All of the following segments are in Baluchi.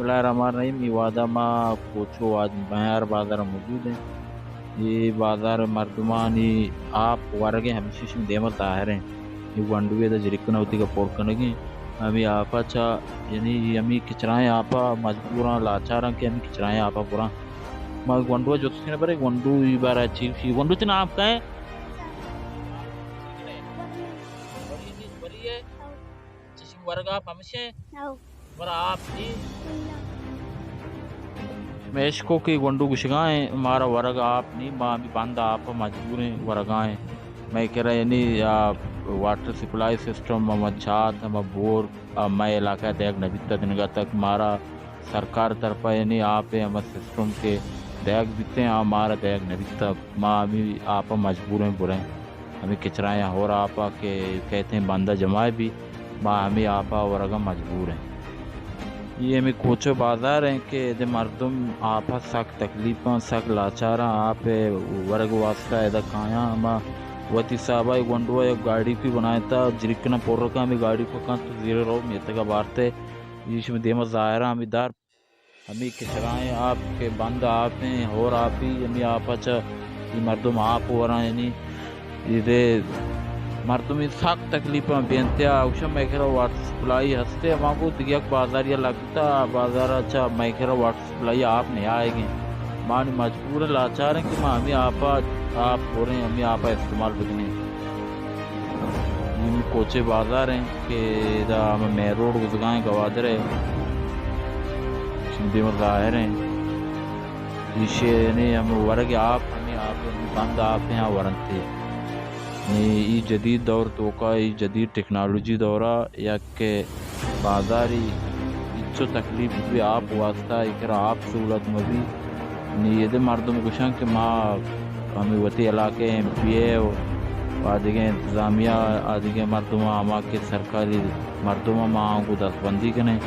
بسم اللہ الرحمن الرحیم۔ اے وہدا ما کوچو آج بہار بازار موجود ایں۔ اے بازار مردمانی آپ ورگ ءَ ہمیشی شم دیما ظاہر ایں۔ اے گونڈوے دا جرکن وتی گپور کنگیں۔ ہمیں آپا چا، یعنی ہمیں کچرائیں آپا مجبوراں، لاچاراں کہ ہمیں کچرائیں آپا براں۔ ما گونڈو جست کنے برے، گونڈو اے بارا چی، گونڈو چے نام کئے؟ چشی ورگ آپ ہمیشیں؟ او۔ ورا آپ نی؟ میشکو کہ گونڈو گشگائیں، مارا ورگ آپ نی، ما ہمیں بند آپ مجبوریں ورگائیں۔ مئے کرا یعنی آ واٹر سپلائی سسٹم، ہما چھات، ہما بور، آ مئے علاقہ دیگ نہ بیتا دنگا تک۔ مارا سرکار طرفا یعنی آپ ہما سسٹم کہ دیگ بیتیں، آ مارا دیگ نہ بیتا۔ ما ہمیں آپ مجبوریں بریں۔ ہمیں کچرائیں ہور آپا کہ کہتیں بندہ جمع بی، ما ہمیں آپا ورگا مجبور ایں۔ اے ہمیں کوچو بازار ایں کہ ادے مردم آپا سک تکلیفاں، سک لاچاراں، آپ ورگ واسطہ ادا کایاں۔ ہما وتی صاحبا گونڈوا یک گاڑی کی بنائتا، جرکنا پر کا، ہمیں گاڑی کو کن تو زیر رو میتگا بارتے۔ ایش میں دیما ظاہرہ ہمیں دار ہمے کچرائیں آپ کہ بند آپ ایں، ہور آپی، ہمے آپا چہ اے مردم آپ وراں، یعنی ایدے مردم اے سک تکلیفاں بینتیا۔ اوشا مئے کرا واٹر سپلائی ہستے، ہما گو دگہ یک بازاریا لگتا، آ بازارا چہ مئے کرا واٹر سپلائی آپ نیائیگیں۔ ما نی مجبور ایں، لاچار ایں کہ ما ہمے آپا آپ بریں، ہمے آپا استعمال بکنیں۔ اے کوچے بازار ایں کہ ادا ہمے مین روڈ گزگائیں گوادر ءِ۔ شمے دیما ظاہر ایں۔ ایشی یعنی ہمے ورگ آپ، ہمے آپ، ہمے بند آپ ایں، آ ورنتے۔ نی اے جدید دور توکا، اے جدید ٹیکنالوجی دورا یک کہ بازاری ہچو تکلیف بی آپ واسطہ، اے کرا آپ سہولت مبی۔ نی ایدے مردم گوشن کہ ما ہمے وتی علاقے ایم پی اے و آدگہ انتظامیہ، آدگہ مردم، ہما کہ سرکاری مردم، ما آنگو دستبندی کنیں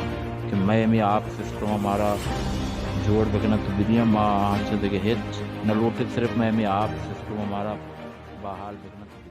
کہ مئے ہمے آپ سسٹم مارا جوڑ بکنن تو بدیاں، ما آنچہ دگہ ہچ نہ لوٹیں، صرف مئے ہمے آپ سسٹم مارا بحال بکنن۔